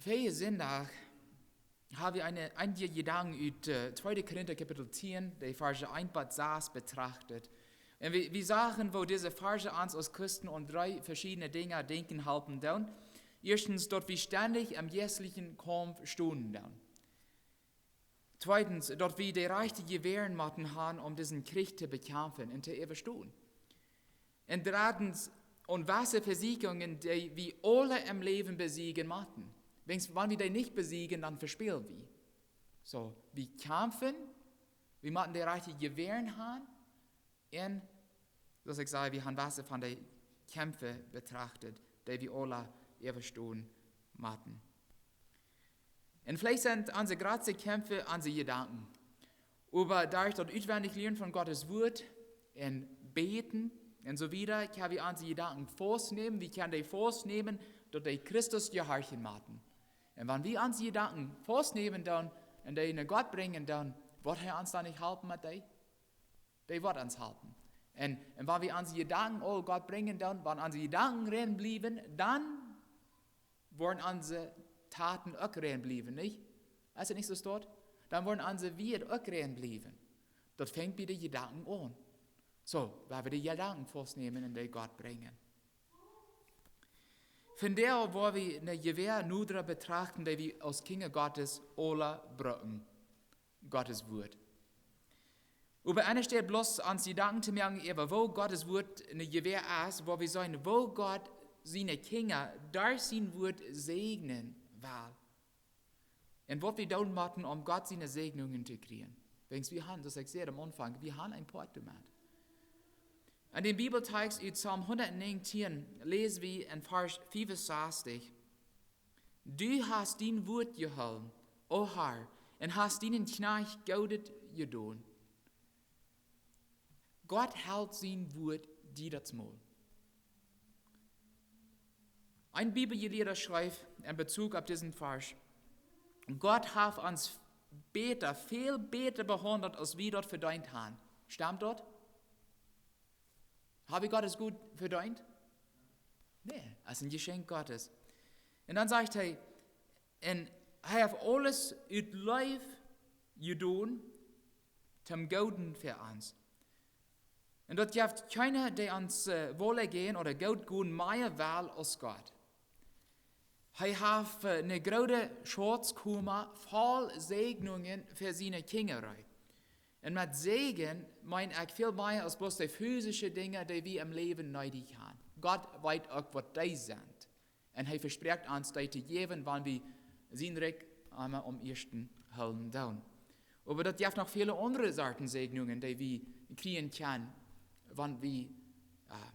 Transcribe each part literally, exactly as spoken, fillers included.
Vea Sindach ha wie eene, eenje Jedanken ut äh, tweede Korinta Kapitel tieen, de Varsch eent bat sas betrachtet. Un wie, wie sagen, woo dise Varsch ons aus Christen aun dree veschiedne Dinja denkjen halpen doonen. Ieeschtens, daut wie stendich em jeistlichen Kaumf stonen doonen. Tweedens, daut wie de rajchte Jewäaren motten han, om disen Kjrich to bekjamfen un to äwastonen. Un dreddens, aun waut fa Vesieekjungen, dee wie aule em Läwen besieejen motten. Wiels wan wie dee nich besieejen, dan vespäl wie. Soo, wie kjamfen, wie motten de rajchte Jewäaren han, un, soo aus ekj säd, wie han waut von de Kjamf betrachtet, dee wie aule äwastonen motten. Un veleicht sent onse jratste Kjamf onse Jedanken. Oba derch daut utwendich lieren von Gottes Wort un bäden un soo wieda, kjenn wie onse Jedanken faustnämen, wie kjennen dee faustnämen, daut dee Christus jehorchen motten. Un wan wie onse Jedanken faustnämen doonen un dee no Gott brinjen doonen, woat hee ons dan nich halpen met dee? Dee woat ons halpen. Un, un wan wie onse Jedanken aul Gott brinjen doonen, wan onse Jedanken rein bliewen, dan woaren onse Taten uk rein bliewen, nich? Es daut nich soo, staut? Dan woaren onse Wieed uk rein bliewen. Daut fangt bie de Jedanken aun. Soo, wan wie de Jedanken faustnämen un dee Gott brinjen. Vondoag woa wie eene Jewäa noda betrachten, dee wie aus Kjinja Gottes aule brucken. Gottes Wort. Oba enne Städ bloos ons Jedanken to moaken äwa woo Gottes Wort eene Jewäa es, woa wie seenen, woo Gott siene Kjinja derch sien Wort säajnen well. Un waut wie doonen motten, om Gott siene Säajnungen to kjrieen. Wiels wie han, soo aus ekj säd aum Aunfank, wie han een Poat doamet. En dän Bibeltext ut Psalm hundatnäajentieen läs wie en Varsch fiewensastich: Du hast dien Wort jehoolen, o Herr, un hast dienen Kjnajcht Goodet jedonen. Gott helt sien Wort jiedet Mol. Een Bibeljelieeda schreef en Bezug opp disen Varsch: Gott haft ons bäta, väl bäta behaundelt, aus wie daut vedeent han. Stemt daut? Ha wie Gott sien Goot vedeent? Nä, aus een Jeschenkj Gottes. Un dan sajcht hee, un hee haft aules ut Leew jedonen, toom Gooden fa ons. Un daut jeft kjeena, dee ons äh, woll erjeen ooda goot gonen mea well aus Gott. Hee haft äh, eene groote Schatzkoma voll Säajnungen fa siene Kjinja. Un met Säajen meen ekj väl mea aus bloos de physische Dinja, dee wie em Läwen needich han. Gott weet uk, waut dee sent. Un hee vesprakjt ons, dee to jäwen, wan wie sien Rikj emma aum ieeschten hoolen doonen. Oba daut jeft noch väle aundre Sorten Säajnungen, dee wie kjrieen kjennen, wan wie äh,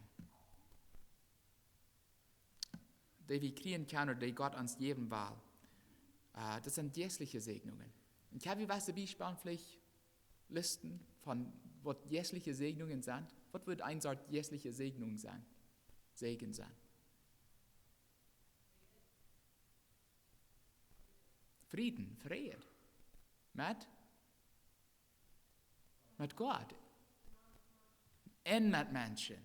dee wie kjrieen kjennen ooda dee Gott ons jäwen well. Äh, daut sent jeistliche Säajnungen. Un kjenn wie waut Biespels veleicht listen von waut jeistliche Säajnungen sent? Waut wudd een Sort jeistliche Säajnung sennen? Säajen sennen. Frieden, Fräd. Met? Met Gott. Un met Menschen.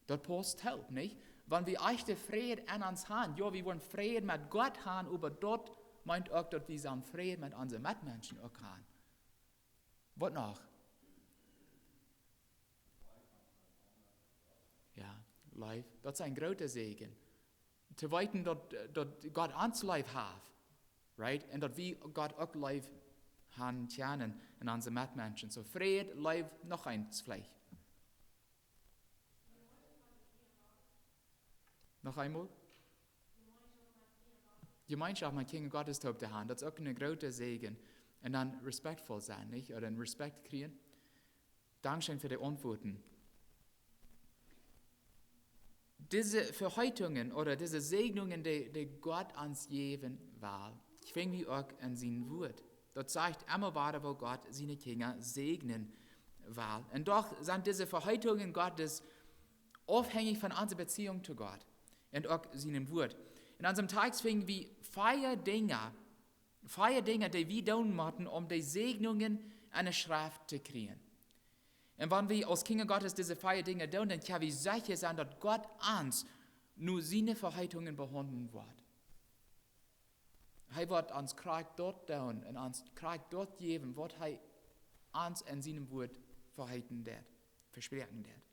Daut pausst toop, nich? Wan wie echten Fräd en ons han, jo, wie wellen Fräd met Gott han, oba daut meent uk, daut wie sellen Fräd met onse Metmenschen uk han. Waut noch? Jo, Leew. Daut es een groota Säajen. To weeten, daut, daut Gott ons leef haft, right? Un daut wie Gott uk leef han kjennen un onse Metmenschen. Soo Fräd, Leew, noch eent veleicht. Noch eemol? Jemeenschoft met Kjinja Gottes toop to han, daut es uk een groota Säajen. Un dan respectful sennen, nich? Ooda een Respekt kjrieen. Dankscheen fa de Auntwuaten. Dise Veheetungen ooda dise Säajnungen, dee, dee Gott ons jäwen well, finj wie uk en sien Wort. Daut sajcht emma wada, woo Gott siene Kjinja säajnen well. Un doch sent dise Veheetungen Gottes aufhänjich von onse Beziehung to Gott un uk sienem Wort. En onsem Tekjst finj wie vea Dinja, vea Dinja, dee wie doonen motten, om dee Säajnungen en de Schreft to kjrieen. Un wan wie aus Kjinja Gottes dise vea Dinja doonen, dan kjenn wie secha sennen, daut Gott ons no siene Veheetungen behaundlen woat. Hee woat ons krakjt daut doonen un ons krakjt daut jäwen, waut hee ons en sienem Wort veheeten deed, vespräakjen deed.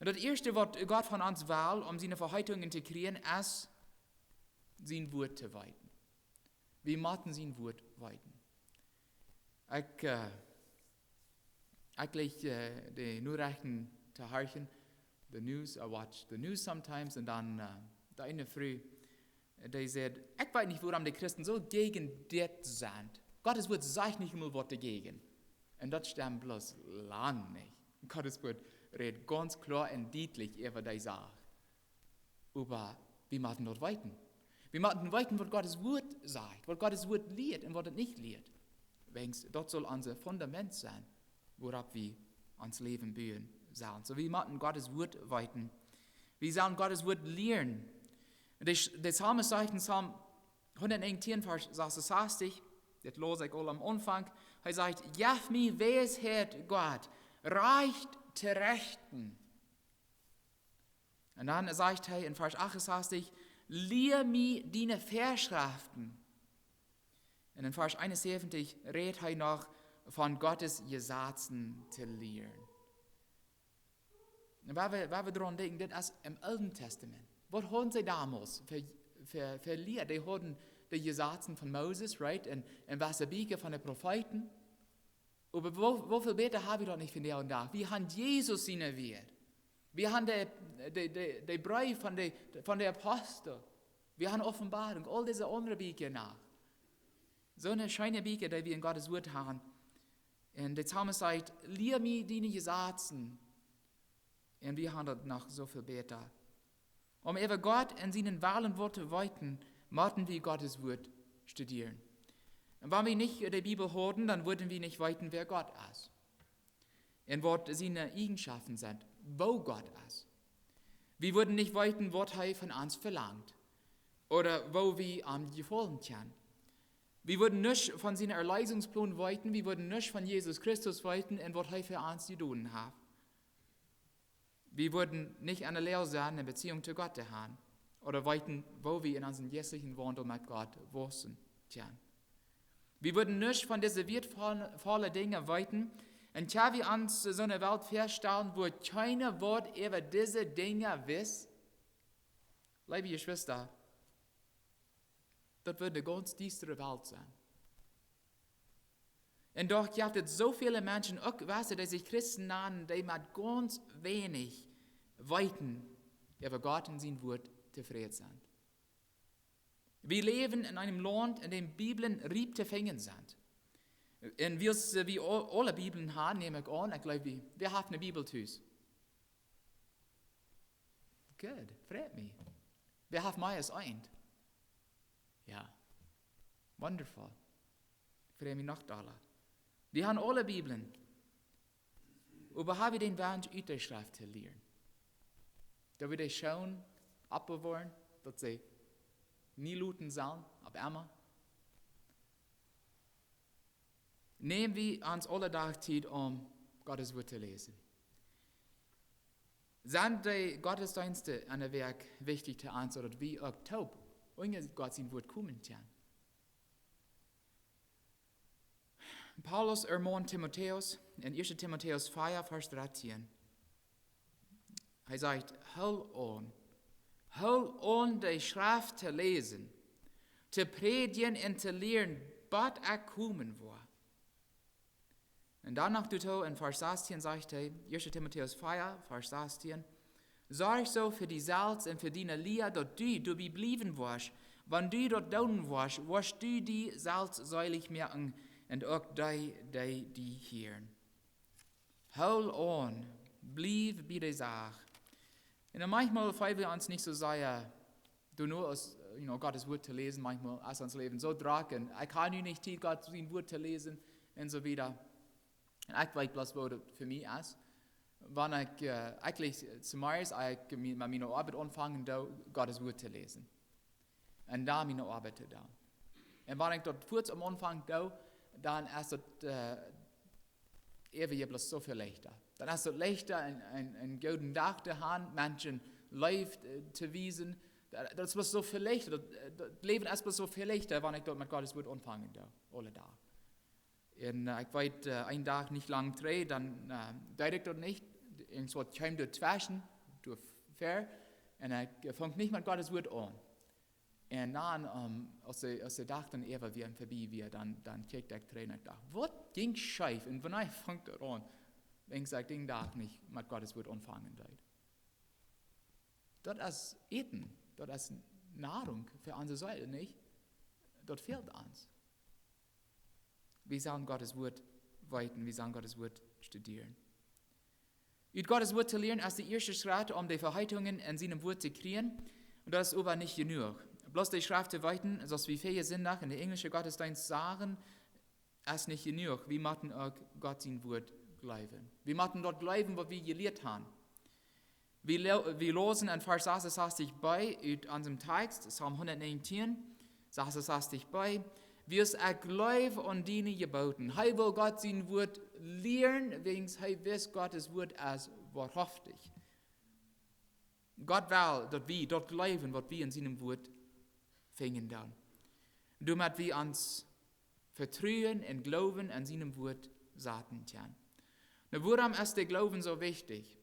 Un daut ieeschte, waut Gott von ons well, om siene Veheetungen to kjrieen, es sien Wort to weeten. Wie motten sien Wort weeten. Ekj, äh, ekj leew, äh, de Norechten to horchen. The news, I watch the news sometimes. Un dan, äh, de eene Fru, dee säd: "Ekj weet nich, wuarom de Christen soo jäajen dit sent. Gottes Wort sajcht nich mol waut doajäajen." Un daut stemt bloos lang nich. Gottes Wort rät gaunz kloa un dietlich äwa dee Sach. Oba wie motten daut weeten. Wie motten weeten, waut Gottes Wort sajcht, waut Gottes Wort lieet un waut et nich lieet. Wäajens daut saul ons Fundament sennen, wuaropp wie ons Läwen buen sellen. Soo, wie motten Gottes Wort weeten. Wie sellen Gottes Wort lieren. De, de Psalmist sajcht en Psalm hundatnäajentieen, Varsch sasunsastich, dit laus ekj aul aum Aunfank, hee sajcht: "Jeff mie Weisheit, Gott, rajcht to rechten." Un dan sajcht hee en Varsch achtunsastich: "Lia mie diene Väaschreften." Un en Varsch eenunsäwentich rät hee noch von Gottes Jesazen to lieren. Un wan wie, wan wie doaraun denkjen, dit es em Oolen Tastament. Waut hauden see donmols fa, fa, fa Lia? Dee hauden de Jesazen von Moses, right? Un, un waut see Bieekja von de Profeeten. Oba woo, woo väl bäta ha wie daut nich vondoag dän Dach? Wie haben Jesus siene Wieed. Wie haben de, de, de, de Breew von de, von de Apostel. Wie haben Openboarunk, aul dise aundre Bieekja noch. Soone scheene Bieekja, dee wie en Gottes Wort haben. Un de Psalmist sajcht: "Lia mie diene Jesazen." Un wie haben daut noch soo väl bäta. Om äwa Gott un sienen Wellen waut to weeten, motten wie Gottes Wort studieren. Un wan wie nich de Bibel hauden, dan wudden wie nich weeten, wäa Gott es. Un waut siene Eajenschoften sent, woo Gott es. Wie wudden nich weeten, waut hee von ons velangt. Ooda woo wie am jefaulen kjennen. Wie wudden nuscht von sienen Erleesungsplon weeten, wie wudden nuscht von Jesus Christus weeten un waut hee fa ons jedonen haft. Wie wudden nich aun de Lia sennen, eene Beziehung to Gott to haben, ooda weeten, woo wie en onsen jeistlichen Waundel met Gott wausen kjennen. Wie wudden nuscht von dise wieetvolle, volle Dinja weeten, un kjenn wie ons soone Welt väastalen, wua kjeena waut äwa dise Dinja weet? Leewe Jeschwista, daut wudd eene gaunz diestre Welt sennen. Un doch jeft et soo väle Menschen, uk wesse, dee sikj Christen nanen, dee met gaunz weinich weeten, äwa Gott un sien Wort tofräd sent. Wie läwen en een Launt, en däm Bibeln riep to finjen sent. Un wiels, äh, wie aul-, aule Bibeln haben, näm ekj aun, ekj jleew, wie, wäa haft eene Bibel tus? Good, freit mie. Wäa haft mea aus eent? Jo. Wonderful. Freit mie noch dolla. Wie haben aule Bibeln. Oba ha wie dän Wunsch, ut de Schreft to lieren? Daut wie dee schoon oppbewoaren, daut see nie loten sellen, opp emma? Näm wie ons aule Dach Tiet, om Gottes Wort to läsen? Sent de Gottesdeensten enne Wäakj wichtich to ons, soo daut wie uk toop unja Gott sien Wort komen kjennen? Paulus ermont Timotäus en ieeschte Timotäus vea, Varsch dartieen. Hee sajcht: "Hool aun. Hool aun, de Schreft to läsen, to prädjen un to lieren, bat ekj komen woa." Un dan noch doatoo en Varsch sastieen sajcht hee, ieeschte Timotäus vea, Varsch sastieen: "Sorj soo fa die selfst un fa diene Lia, daut du doabie bliewen woascht. Wan du daut doonen woascht, woascht du die selfst seelich moaken un uk dee, dee die hieren." Hool aun, bliew bie de Sach. Un dan maunchmol feelen wie ons nich soo sea doano, aus, you know, Gottes Wort to läsen. Maunchmol es ons Läwen soo drock un ekj ha nu nich Tiet, Gott sien Wort to läsen un soo wieda. Un ekj weet bloos, woo daut fa mie es. Wan ekj, äh, eejentlich, äh, zemorjes, ekj mie-, met miene Oabeit aunfangen doo, Gottes Wort to läsen. Un dan miene Oabeit to doonen. Un wan ekj daut fuaz aum Aunfank doo, dan es daut, äh, äwa je bloos soo väl leichta. Dan es daut leichta, een, een, een gooden Dach to haben, Menschen Leew, äh, to wiesen, Daut, daut es bloos soo väl leichta, daut, daut Läwen es bloos soo väl leichta, wan ekj daut met Gott sien Wuat aunfangen doo, aule Doag. Un, äh, ekj weet, äh, een Dach nich lang trigj, dan, äh, deed ekj daut nich. Irjentwaut kjeem doa tweschen, doa ver, un ekj, äh, funk nich met Gott sien Wuat aun. Un dan, ähm, aus de, aus de Dach dan äwa wia un verbie wia, dan, dan kjikjt ekj trigj un ekj docht: "Waut jinkj scheef un wanea funk daut aun?" Wiels ekj dän Dach nich met Gott sien Wuat aunfangen deed. Daut es Äten, daut es Nahrung fa onse Seel, nich? Daut fält ons. Wie sellen Gott sien Wuat weeten, wie sellen Gott sien Wuat studieren. Ut Gott sien Wuat to lieren es de ieeschte Schrett, om de Veheitungen en sien Wuat to kjrieen. Un daut es oba nich jenuach. Bloos de Schreft to weeten, soo aus wie väajen Sindach en dän enjlischen Gottesdeenst sagen, es nich jenuach. Wie motten uk Gott sien Wuat jleewen. Wie motten daut jleewen, waut wie jelieet haben. Wie, le- wie läsen en Varsch sasunsastich b ut onsem Tekjst, Psalm hundatnäajentieen, sasunsastich b: "Wiels ekj jleew aun diene Jeboten." Hee wull Gott sien Wuat lieren, wiels hee wist, Gott sien Wuat es woahaftich. Gott well, daut wie daut jleewen, waut wie en sien Wuat finjen dan. Doamet wie ons Vetruen un Gloowen aun sien Wuat saten kjennen. Nu, wuarom es de Gloowen soo wichtich?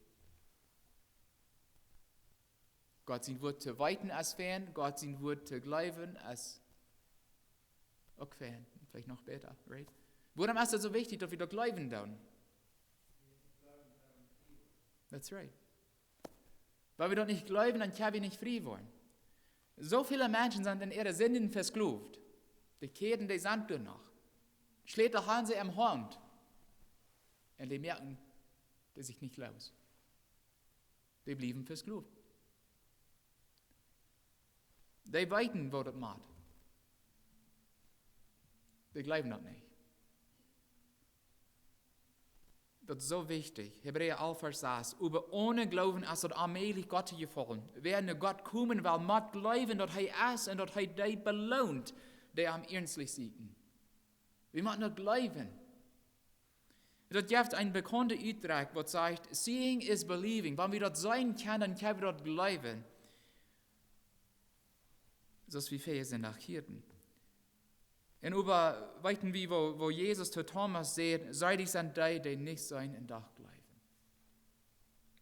Gott sien Wuat to weeten es fein, Gott sien Wuat to jleewen es uk fein, veleicht noch bäta, right? Wuarom es daut soo wichtich, daut wie daut jleewen doonen? That's right. Wan wie daut nich jleewen, dan kjenn wie nich frie woaren. Soo väle Menschen sent en äare Sinden vesklowt. De Kjäden, dee sent doa noch. Schlätels han see em Haunt. Un dee moaken dee sikj nich loos. Dee bliewen vesklowt. Dee weeten, woo daut mott. Dee jleewen daut nich. Daut es soo wichtich. Hebräa alf, Varsch sas: "Oba one Gloowen es daut onmäajlich, Gott to jefaulen. Wäa no Gott komen well, mott jleewen, daut hee es un daut hee dee beloont, dee am iernstlich sieekjen." Wie motten daut jleewen. Daut jeft een bekaunta Utdruck, waut sajcht: "Seeing is believing." Wan wie daut seenen kjennen, dan kjenn wie daut jleewen. Soo aus wie väajen Sindach hieeden. Un oba weeten wie, woo, woo Jesus to Thomas säd: "Seelich sent dee, dee nich seenen un doch jleewen."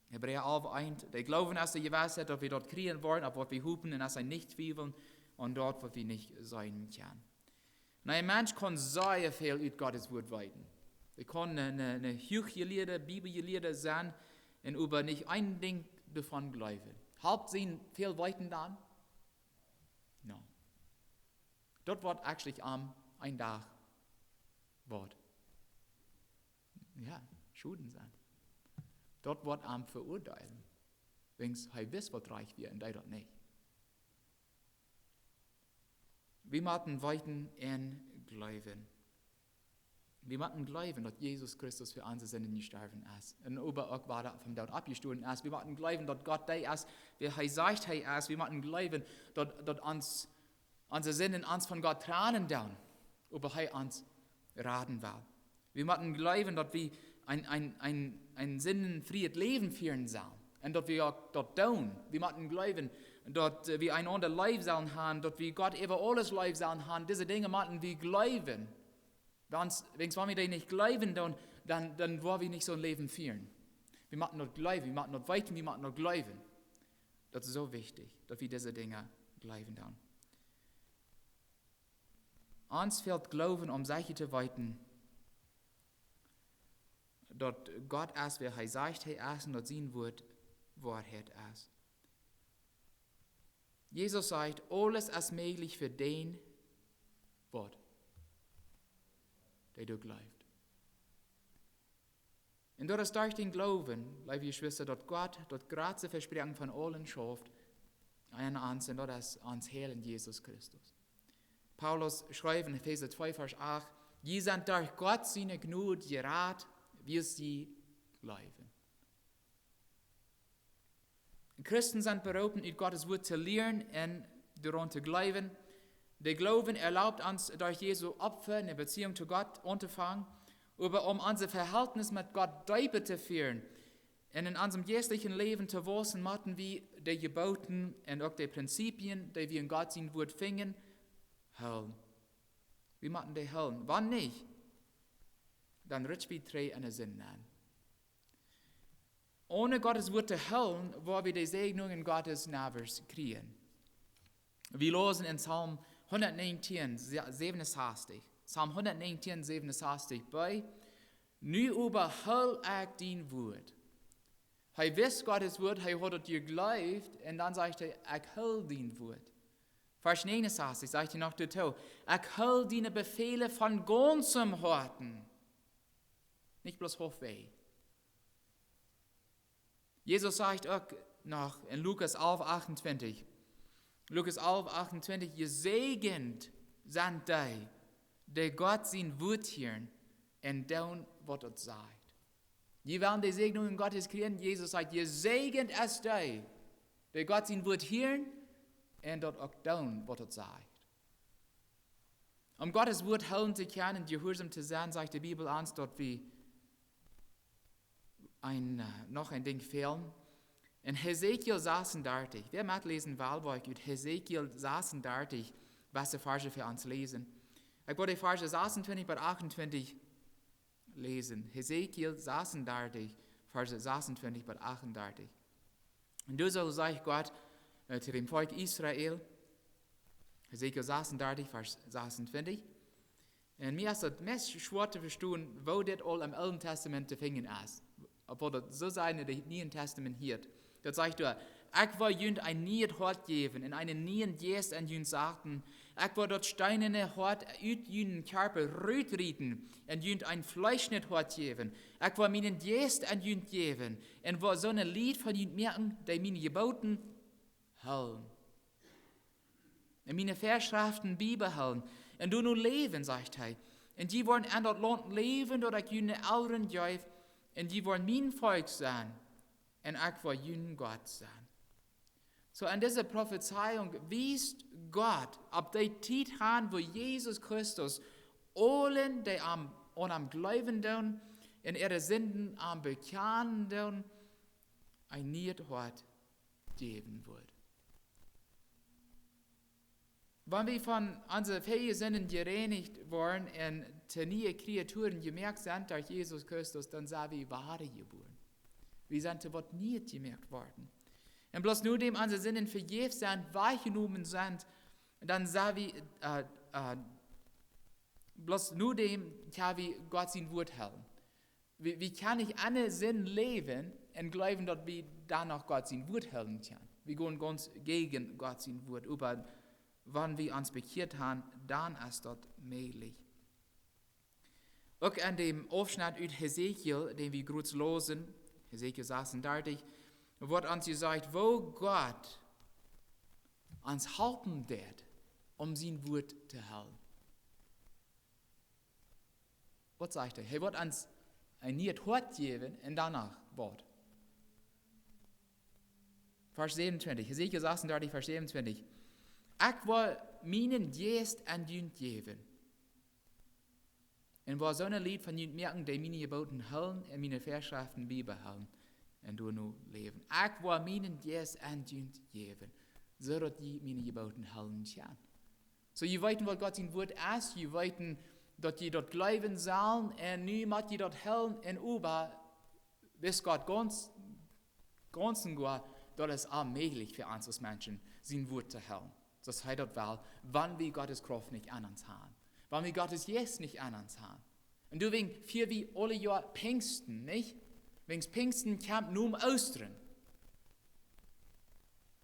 Hebräa alf eent: "De Gloowen es de Jewissheit, daut wie daut kjrieen woaren, opp waut wie hopen, un es een Nich-Twiewlen aun daut, waut wie nich seenen kjennen." Nu, een Mensch kaun sea väl ut Gott sien Wuat weeten. Hee kaun een, een, een huachjelieeda, Bibeljelieeda sennen un oba nich een Dinkj doavon jleewen. Halpt sien väl Weeten dan? No. Daut woat actually am een Dach woat, jo, Schoden sennen. Daut woat am veuadeelen. Wiels hee wist, waut rajcht wia, un deed daut nich. Wie motten weeten un jleewen. Wie motten jleewen, daut Jesus Christus fa onse Sinden jestorwen es un oba uk wada vom Doot oppjestonen es. Wie motten jleewen, daut Gott dee es, wäa hee sajcht, hee es. Wie motten jleewen, daut, daut ons, onse Sinden ons von Gott trannen doonen, oba hee ons raden well. Wie motten jleewen, daut wie een, een, een, een sindenfrieet Läwen fieren sellen un daut wie uk daut doonen. Wie motten jleewen, daut, äh, wie eenaunda leef sellen haben, daut wie Gott äwa aules leef sellen haben. Dise Dinja motten wie jleewen. Wiels, wiels wan wie dee nich jleewen, dan, dan, dan woa wie nich soon Läwen fieren. Wie motten daut jleewen, wie motten daut weeten, wie motten daut jleewen. Daut es soo wichtich, daut wie dise Dinja jleewen dan. Ons fält Gloowen, om secha to weeten, daut Gott es, wäa hee sajcht, hee es, un daut sien Wuat Woarheit es. Jesus sajcht: "Aules es mäajlich fa dän, waut? Dee doa jleeft." Un daut es derch dän Gloowen, leewe Jeschwista, daut Gott daut jratste Vespräakjen von aule schauft aun ons, un daut es ons Herr Jesus Christus. Paulus schreef en Efeesa twee, Varsch acht: "Jie sent derch Gott siene Jnod jerat, wiels jie jleewen." Christen sent beroopen, ut Gott sien Wuat to lieren un doaraun to jleewen. De Gloowen erlaubt ons, derch Jesu Opfa eene Beziehung to Gott auntofangen, oba om ons Verhältnis met Gott deepa to fieren, Un en onsem jeistlichen Läwen to wausen, motten wie de Jeboten un uk de Prinzipien, dee wie en Gott sien Wuat finjen, hoolen. Wie motten dee hoolen. Wan nich, dan rutsch wie trigj enne Sind nenn. Onen Gott sien Wuat to hoolen, woa wie de Säajnungen Gottes niemols kjrieen. Wie läsen en Psalm hundatnäajentieen, säwenunsastich. Psalm hundatnäajentieen, säwenunsastich b: Nu oba hool ekj dien Wuat. Hee wist Gott sien Wuat, hee haud et jejleeft, un dan sajcht hee: Ekj hool dien Wuat. Varsch näajenunsastich sajcht hee noch doatoo: Ekj hool diene Befäle von gaunzem Hoaten. Nich bloos haulfwäaj. Jesus sajcht uk noch en Lukas alf achtuntwintich. Lukas alf achtuntwintich: Jesäajent sent dee, dee Gott sien Wuat hieren un doonen, waut et sajcht. Dee woaren de Säajnungen Gottes kjrieen. Jesus sajcht: Jesäajent es dee, dee Gott sien Wuat hieren un daut uk doonen, waut et sajcht. Om Gott sien Wuat hoolen to kjennen, jehuarsom to sennen, sajcht de Bibel ons, daut wie een, äh, noch een Dinkj fälen. En Hesekiel sasundartich. Wäa metläsen well, woa ekj ut Hesekiel sasundartich, waut de Varsch fa ons läsen. Ekj well de Varsch sasuntwintich bat achtuntwintich läsen. Hesekiel sasundartich, Varsch sasuntwintich bat achtuntwintich. Un doa soo sajcht Gott, äh, to däm Volkj Israel, Hesekiel sasundartich, Varsch sasuntwintich. Un mie es daut meist schwoa to vestonen, woo dit aul em Oolen Tastament to finjen es. Obwohl daut soo sea en daut Niee Tastament hia. Daut sajcht doa: Ekj woa junt een niet Hoat jäwen un eenen nieen Jeist en junt saten. Ekj woa daut steenane Hoat ut junen Kjarpa rutrieten un junt een fleeschnet Hoat jäwen. Ekj woa mienen Jeist en junt jäwen un woa soone Lied von junt moaken, dee miene Jeboten hoolen un miene Väaschreften biebehoolen un doano läwen, sajcht hee. Un dee woaren en daut Launt läwen, daut ekj june Elren jeef, un dee woaren mien Volkj sennen un ekj woa jun Gott sennen. Soo, en dise Profezeiunk wiest Gott opp dee Tiet han, wua Jesus Christus aulen, dee am, aun am jleewen doonen un äare Sinden am bekjanen doonen, een niet Hoat jäwen woat. Wan wie von onse väaje Sinden jereinicht woaren un to niee Kreaturen jemoakt sent derch Jesus Christus, dan sent wie wadajebuaren. Wie sent to waut Nieet jemoakt worden. Un bloos nodäm onse Sinden vejäft sent, wajchjenomen sent, dan sent wie, äh, äh, bloos nodäm kjenn wie Gott sien Wuat hoolen. Wie, wie kjennen nich enne Sind läwen un jleewen, daut wie dan noch Gott sien Wuat hoolen kjennen. Wie gonen gaunz jäajen Gott sien Wuat. Oba wan wie ons bekjieet han, dan es daut mäajlich. Uk en däm Aufschnett ut Hesekiel, dän wie krakjt läsen, Hesekiel sasundartich, woat ons jesajcht, woo Gott ons halpen deit, om sien Wuat to hoolen. Waut sajcht hee? Hee woat ons een niet Hoat jäwen un doano waut? Varsch säwenuntwintich, Hesekiel sasundartich, Varsch säwenuntwintich. Ekj woa mienen Jeist en junt jäwen. Un woa soone Lied von junt moaken, dee miene Jeboten hoolen un miene Väaschreften biebehoolen un doano läwen. Ekj woa mienen Jeist en junt jäwen, soo daut jie miene Jeboten hoolen kjennen. Soo, jie weeten, waut Gott sien Wuat es, jie weeten, daut jie daut jleewen sellen, un nu mott jie daut hoolen, un oba, wiest Gott gaunz, gaunz un goa, daut es onmäajlich fa ons aus Menschen, sien Wuat to hoolen. Daut es daut woll, wan wie Gott siene Krauft nich aun ons han. Wan wie Gott sienen Jeist nich aun ons han. Un doawäajen fieren wie aule Joa Pinjsten, nich? Wäajen Pinjsten kjemt nom Oostren.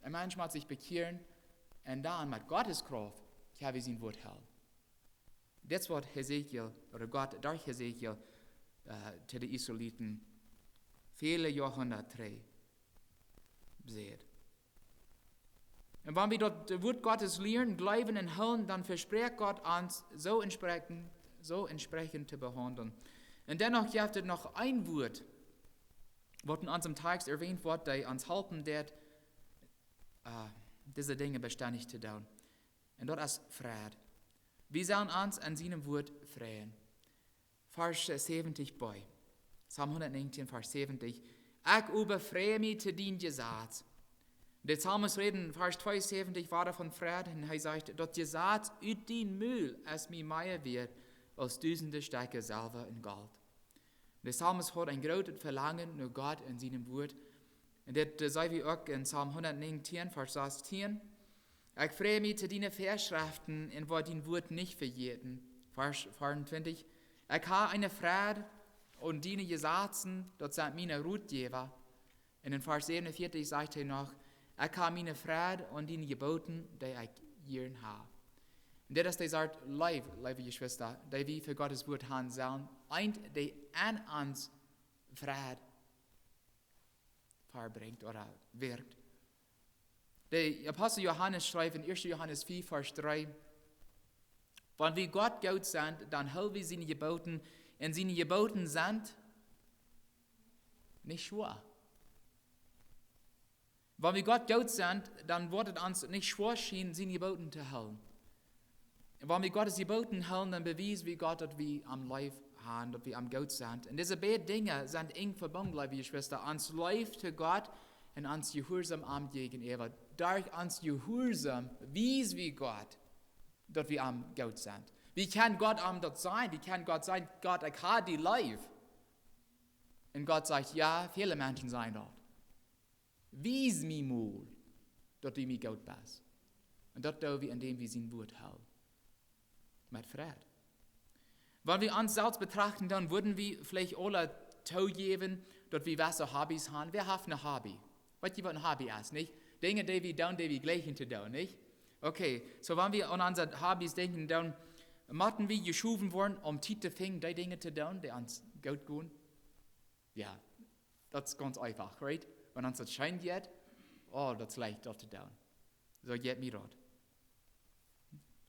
Een Mensch mott sikj bekjieren un dan met Gott siene Krauft kjenn wie sien Wuat hoolen. Dit es waut Hesekiel, ooda Gott derch Hesekiel, äh, to de Israeliten väle Joahundaten trigj säd. Un wan wie daut Wuat Gottes lieren, jleewen un hoolen, dan vesprakjt Gott ons soo entsprechend, soo entsprechend to behaundlen. Un dennoch jeft et noch een Wuat, waut en onsem Tekjst erwähnt woat, dee ons halpen deit, äh, dise Dinja bestendich to doonen. Un daut es Fräd. Wie sellen ons aun sien Wuat freien. Varsch säwentich b. Psalm hundatnäajentieen, Varsch säwentich. Ekj oba frei mie to dien Jesaz. De Psalmist rät en Varsch tweeunsäwentich wada von Freid un hee sajcht: Daut Jesaz ut dien Mul es mie mea wieet aus dusende Stekja Selwa un Golt. De Psalmist haud een grootet Velangen no Gott un sienem Wuat. Un dit, äh, seenen wie uk en Psalm hundatnäajentieen, Varsch sastieen: Ekj frei mie to diene Väaschreften un woa dien Wuat nich vejäten. Varsch veeauntwintich: Ekj hab eene Freid aun diene Jesazen, daut sent miene Rotjäwa. Un en Varsch säwenunvieetich sajcht hee noch: Ekj hab miene Freid aun diene Jeboten, dee ekj jieren hab. Un dit es de Sort Leew, leewe Jeschwista, dee wie fa Gott sien Wuat haben sellen, eent, dee aun ons Freid verbrinjt ooda wirkjt. De Apostel Johanes schrift en ieeschte Johanes fief, Varsch dree: Wan wie Gott goot sent, dan hoolen wie siene Jeboten, un siene Jeboten sent nich schwoa. Wan wie Gott goot sent, dan woat et ons nich schwoa schienen, siene Jeboten to hoolen. Un wan wie Gott sien Jeboten hoolen, dan bewiesen wie Gott, daut wie am leew haben, daut wie am goot sent. Un dise beid Dinja sent enj vebungen, leewe Jeschwista, ons Leew to Gott un ons Jehuarsaum am jäajenäwa. Derch ons Jehuarsaum wiesen wie Gott, daut wie am goot sent. Wie kjennen Gott am daut sajen, wie kjennen Gott sajen: Gott, ekj hab die leew. Un Gott sajcht: Jo, väle Menschen sajen daut. Wies mie mol, daut du mie goot best. Un daut doo wie, endäm wie sien Wuat hoolen. Met Freid. Wan wie ons selfst betrachten, dan wudden wie veleicht aule toojäwen, daut wie jewesse Hobbys haben. Wäa haft een Hobby? Weet jie, waut een Hobby es, nich? Dinja, dee wie doonen, dee wie jleichen to doonen, nich? Okay, soo wan wie aun onse Hobbys denkjen, dan motten wie jeschowen woaren, om Tiet to finjen, dee Dinja to doonen, dee ons goot doonen. Jo, daut es gaunz eefach, right? Wan ons daut scheen jeit, oh, daut es leicht, daut to doonen. Soo jeit mie daut.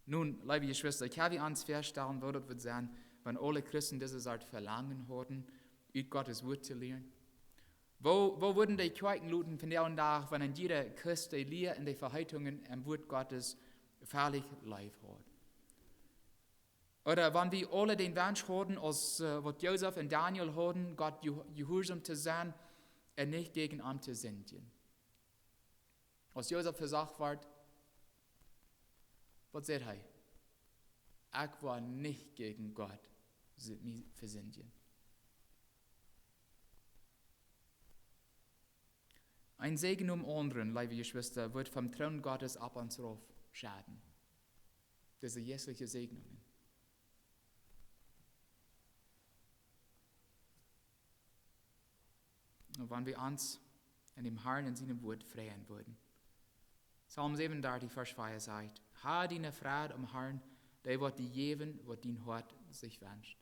Nu, leewe Jeschwista, ekj hab hia ons väastalen, woo daut wudd sennen, wan aule Christen dise Sort Velangen hauden, ut Gott sien Wuat to lieren. Woo, woo wudden dee Kjoakjen luten vondoag dän Dach, wan een jieda Christ de Lia un de Veheetungen em Wuat Gottes velich leew haud? Ooda wan wie aule dän Wunsch hauden, aus, äh, waut Josef un Daniel hauden, Gott jehu-, jehuarsom to sennen un nich jäajen am to sindjen. Aus Josef vesocht wort, waut säd hee? Ekj woa nich jäajen Gott si-, mie vesindjen. Een Säajen nom aundren, leewe Jeschwista, woat vom Troon Gottes opp ons rauf schaten. Dise jeistelje Säajnungen. Un wan wie ons aun däm Harn un sienem Wuat freien wudden. Psalm säwenundartich, Varsch vea sajcht: Hab diene Freid aum Harn, dee woat die jäwen, waut dien Hoat sikj wenscht.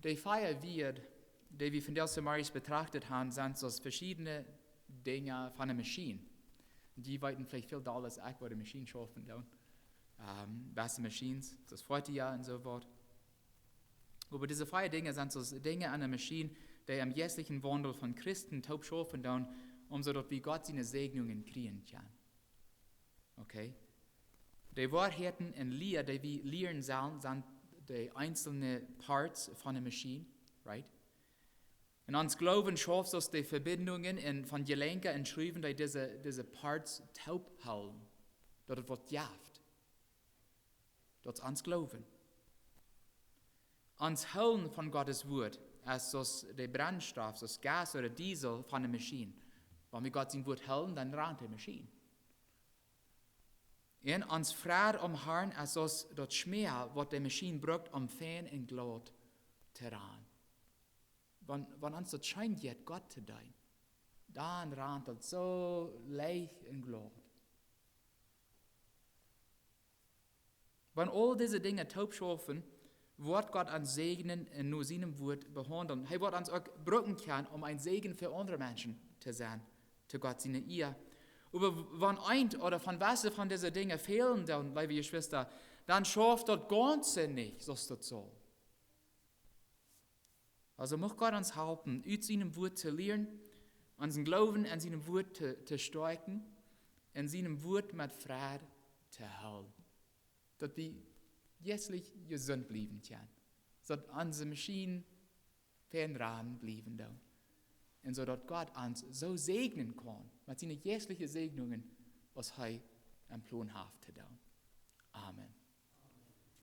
De vea Wieed, dee wie vondoag zemorjes betracht haben, sent soo veschiedne Dinja von eene Maschien. Jie weeten veleicht väl dolla aus ekj, woo de Maschinen schaufen doonen. Ähm, waut fa Maschinen, daut es Foatieja un soo waut. Oba dise vea Dinja sent soo Dinja aun de Maschien, dee em jeistlichen Waundel von Christen toop schaufen doonen, om soo daut wie Gott siene Säajnungen kjrieen kjennen. Okay? De Woarheiten un Lia, dee wie lieren sellen, sent de eenzelne Parts von de Maschien, right? Un ons Gloowen schauft soo aus de Vebindungen un von Jelenkja un Schruwen, dee dise, dise Parts toop hoolen, daut et waut jeft. Daut es ons Gloowen. Ons Hoolen von Gott sien Wuat es soo aus de Brennstoff, soo aus Gas ooda Diesel von de Maschien. Wan wie Gott sien Wuat hoolen, dan rant de Maschien. Un ons Freid aum Harn es soo aus daut Schmäa, waut de Maschien brukt, om fein un glaut to rannen. Wan, wan ons daut scheen jeit, Gott to deenen, dan rant daut soo leicht un glaut. Wan aul dise Dinja toop schaufen, woat Gott ons säajnen un no sienem Wuat behaundlen. Hee woat ons uk brucken kjennen, om een Säajen fa aundre Menschen to sennen, to Gott siene Ea. Oba wan eent ooda von wese von dise Dinja fälen doonen, leewe Jeschwista, dan schauft daut Gaunze nich, soo aus daut saul. Aulsoo mucht Gott ons halpen, ut sienem Wuat to lieren, onsen Gloowen aun sienem Wuat to, to stoakjen, un sienem Wuat met Freid to hoolen. Daut wie jeistlich jesunt bliewen kjennen. Daut onse Maschien fein rannen bliewen doonen. Un soo daut Gott ons soo säajnen kaun met siene jeistliche Säajnungen, aus hee em Plon haft to doonen. Amen.